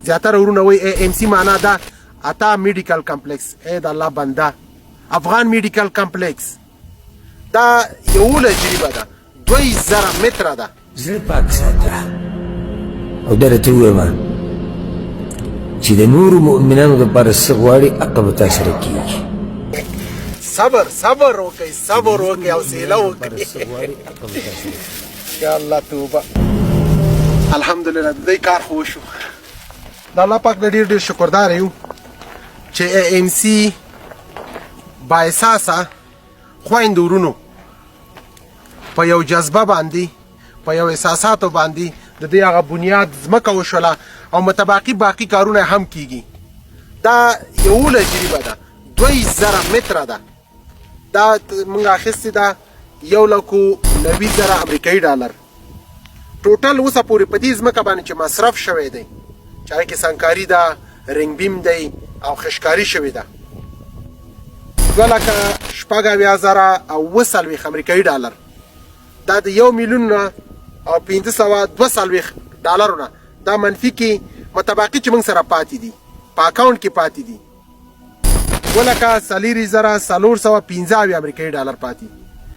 زیاتره ورونه وایي ای ایم سی معنا دا عطا میډیکل کمپلیکس. ای د الله بنده، افغان میډیکل کمپلیکس دا 11 جریبه ده، 2000 متره ده. زړه پاک ساته او دا راته ووایم چې د نورو مؤمنانو دپاره څه غواړي هغه به تا سره کېږي. صبر صبر وکړئ، صبر وکړئ، حوصله وکړئ. یا الله توبه. الحمدلله د دې کار خو وشو. د الله پاک د ډیر ډیر شکردار یو چې ای ایم سی با احساسه خویندو ورونو په یو جذبه باندې، په یو احساساتو باندې د دې هغه بنیاد ځمکه وشوله او متباقي باقي کارونه هم کیږي. دا 11 جریبه ده، 2000 متره ده. دا موږ اخیستې ده 1,90,000 امریکایي ډالر. ټوټل اوسه پورې په دې ځمکه باندې چې مصرف شوی دی، چې هغې کې سنګکاري ده، رنګ بیم دی او خشکاري شوې ده، 2,76,047 امریکایي ډالر. دا د یو میلیون نه او 542 ډالرو نه دا منفي کې متباقي چې موږ سره پاتې دي، په اکاونټ کې پاتې دي، 2,04,475 امریکایي ډالر پاتې.